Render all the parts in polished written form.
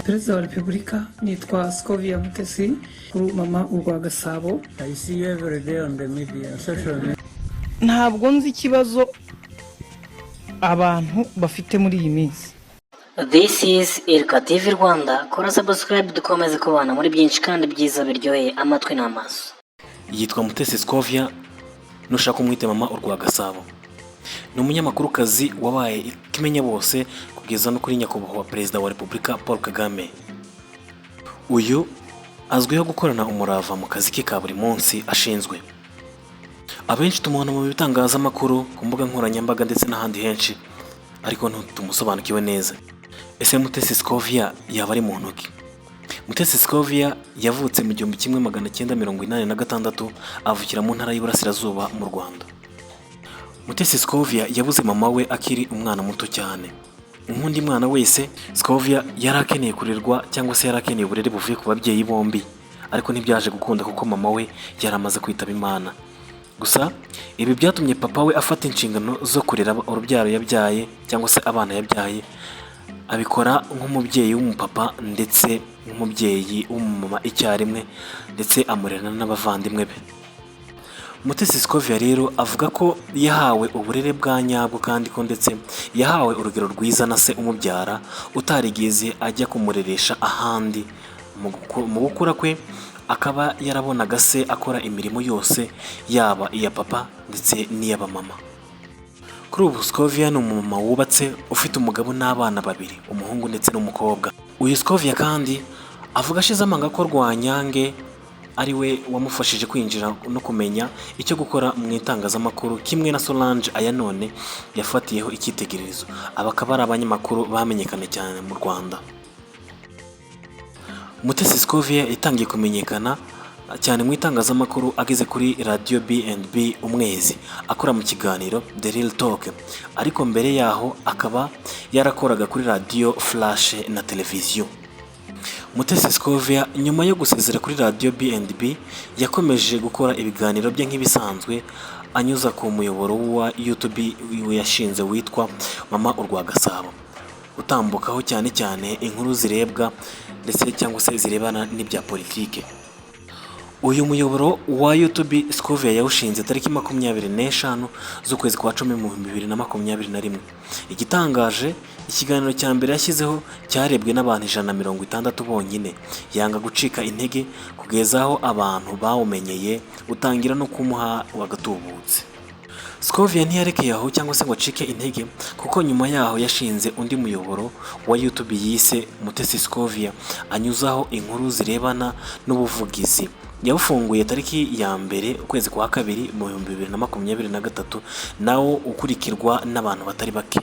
Perezida wa Repubulika, nitwa Scovia Mutesi, kuri Mama Urwagasabo. I see you every day on the media, social media. Ntabwo nzi ikibazo abantu bafite muri iyi minsi. This is Irika TV Rwanda, kora subscribe dukomeze kubana muri byinshi kandi byiza biryoheye amatwi n'amaso. Yitwa Mutesi Scovia, nushaka umwite Mama Urwagasabo. Ni umunyamakurukazi wabaye ikimenya bose kugeza no kuri Nyakubahwa Perezida wa Repubulika Paul Kagame. Uyu azwiho gukorana umurava mu kazi ke ka buri munsi ashinzwe. Abenshi tumubona mu bitangazamakuru, ku mbuga nkoranyambaga ndetse n'ahandi henshi, ariko ntitumusobanukiwe neza. Ese Mutesi Scovia yaba ari muntu ki? Mutesi Scovia yavutse mu 1986, avukira mu Ntara y'Iburasirazuba mu Rwanda. Mutesi Scovia yabuze mama we akiri umwana muto cyane. Nk'undi mwana wese, Scovia yari akeneye kurerwa cyangwa se yari akeneye uburere buvuye ku babyeyi bombi, ariko ntibyaje gukunda kuko mama we yari amaze kwitaba Imana. Gusa ibi byatumye papa we afata inshingano zo kurera urubyaro yabyaye cyangwa se abana yabyaye, abikora nk'umubyeyi w'umupapa ndetse nk'umubyeyi w'umumama icyarimwe, ndetse amurera n'abavandimwe be. Mutesi Scovia rero avuga ko yahawe uburere bwa nyabwo, kandi ko ndetse yahawe urugero rwiza na se umubyara utarigeze ajya kumureresha ahandi. Mu gukura kwe akaba yarabonaga se akora imirimo yose, yaba iya papa ndetse n'iy'abamama. Kuri ubu Scovia ni umumama wubatse, ufite umugabo n'abana babiri, umuhungu ndetse n'umukobwa. Uyu Scovia kandi avuga ashize amanga ko Rwanyange ari we wamufashije kwinjira no kumenya icyo gukora mu itangazamakuru, kimwe na Solange Ayanone yafatiyeho icyitegererezo. Aba akaba ari abanyamakuru bamenyekanye cyane mu Rwanda. Mutesi Scovia yatangiye kumenyekana cyane mu itangazamakuru ageze kuri radiyo B&B Umwezi, akora mu kiganiro The Real Talk, ariko mbere yaho akaba yarakoraga kuri radiyo Flash na televiziyo. Mutesi Scovia nyuma yo gusezera kuri radiyo B&B yakomeje gukora ibiganiro bye nk'ibisanzwe, anyuza ku muyoboro wa YouTube yashinze witwa Mama Urwagasabo, utambukaho cyane cyane inkuru zirebwa ndetse cyangwa se zirebana n'ibya politike. Uyu muyoboro wa YouTube Scovia yawushinze tariki 25 z'ukwezi kwa 10 mu 2021. Igitangaje, ikiganiro cya mbere yashyizeho cyarebwe n'abantu 160 bonyine, yanga gucika intege kugeza aho abantu bawumenyeye, utangira no kumuha agatubutse. Scovia ntiyarekeye aho cyangwa se ngo acike intege, kuko nyuma yaho yashinze undi muyoboro wa YouTube yise Mutesi Scovia, anyuzaho inkuru zirebana n'ubuvugizi. Yawufunguye tariki ya 1 ukwezi kwa 2 mu 2023, nawo ukurikirwa n'abantu batari bake.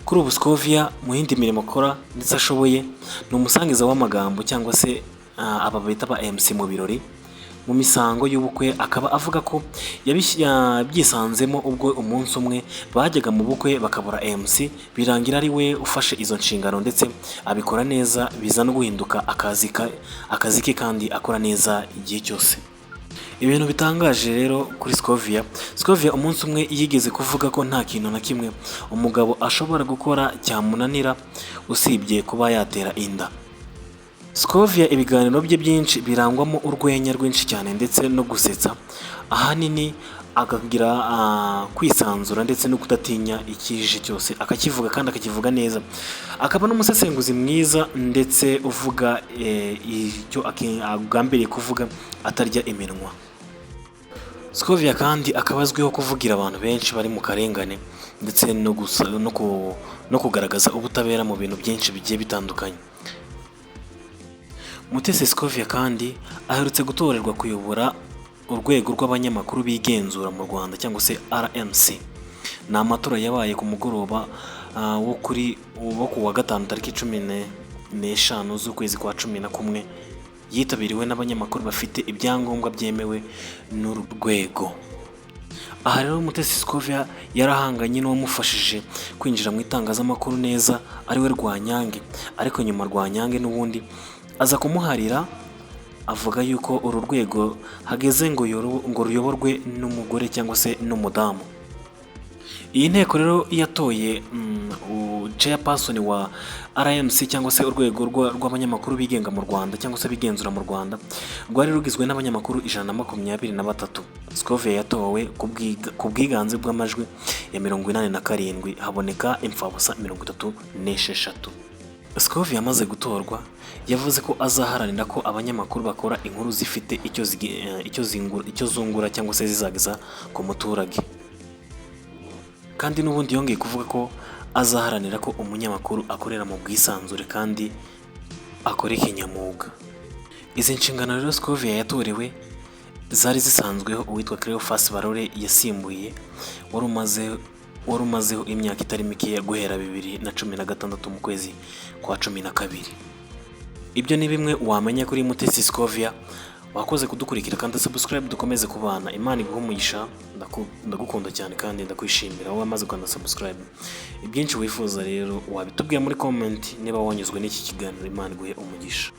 Kuri ubu Scovia mu yindi mirimo akora ndetse ashoboye ni umusangiza w'amagambo cyangwa se aba bita ba MC mu birori, mu misango y'ubukwe. Akaba avuga ko yabyisanzemo ubwo umunsi umwe bajyaga mu bukwe bakabura MC, birangira ari we ufashe izo nshingano, ndetse abikora neza, biza no guhinduka akazi ke kandi akora neza igihe cyose. Ibintu bitangaje rero kuri Scovia, Scovia umunsi umwe yigeze kuvuga ko nta kintu na kimwe umugabo ashobora gukora cyamunanira usibye kuba yatera inda. Scovia ibiganiro bye byinshi birangwamo urwenya rwinshi cyane ndetse no gusetsa, ahanini akagira kwisanzura ndetse no kudatinya ikije cyose akakivuga kandi akakivuga neza. Akaba n'umusesenguzi mwiza ndetse uvuga icyo agambiriye kuvuga atarya iminwa. Scovia kandi akaba azwiho kuvugira abantu benshi bari mu karengane ndetse no kugaragaza ubutabera mu bintu byinshi bigiye bitandukanye. Mutesi Scovia kandi aherutse gutorerwa kuyobora urwego rw'abanyamakuru bigenzura mu Rwanda cyangwa se RMC. Ni amatora yabaye ku mugoroba wo ku wa gatanu tariki 15 z'ukwezi kwa 11, yitabiriwe n'abanyamakuru bafite ibyangombwa byemewe n'uru rwego. Aha rero Mutesi Scovia yarahanganye n'uwamufashije kwinjira mu itangazamakuru neza, ariwe Rwanyange, ariko nyuma Rwanyange n'ubundi aza kumuharira, avuga yuko uru rwego hageze ngo ruyoborwe n'umugore cyangwa se n'umudamu. Iyi nteko rero yatoye chairperson wa RMC, cyangwa se urwego rw'abanyamakuru bigenga mu Rwanda, cyangwa se bigenzura mu Rwanda, rwari rugizwe n'abanyamakuru 123. Scovia yatowe ku bwiganze bw'amajwi ya 87, haboneka imfabusa 36. Scovia amaze gutorwa yavuze ko azaharanira ko abanyamakuru bakora inkuru zifite icyo zungura cyangwa se zizageza ku muturage. Kandi n'ubundi yongeye kuvuga ko azaharanira ko umunyamakuru akorera mu bwisanzure kandi akora kinyamwuga. Izi nshingano rero Scovia yatorewe zari zisanzweho uwitwa Cleophas Barore yasimbuye, wari umazeho imyaka itari mikeya guhera 2016 mu kwezi kwa 12. Ibyo ni bimwe wamenya kuri Mutesi Scovia. Wakoze kudukurikira kandi subscribe, dukomeze kubana. Imana iguhe umugisha. Ndagukunda cyane kandi ndakwishimira wowe wamaze gukanda subscribe. Ibyinshi wifuza rero wabitubwira muri comment niba wanyuzwe n'iki kiganiro. Imana iguhe umugisha.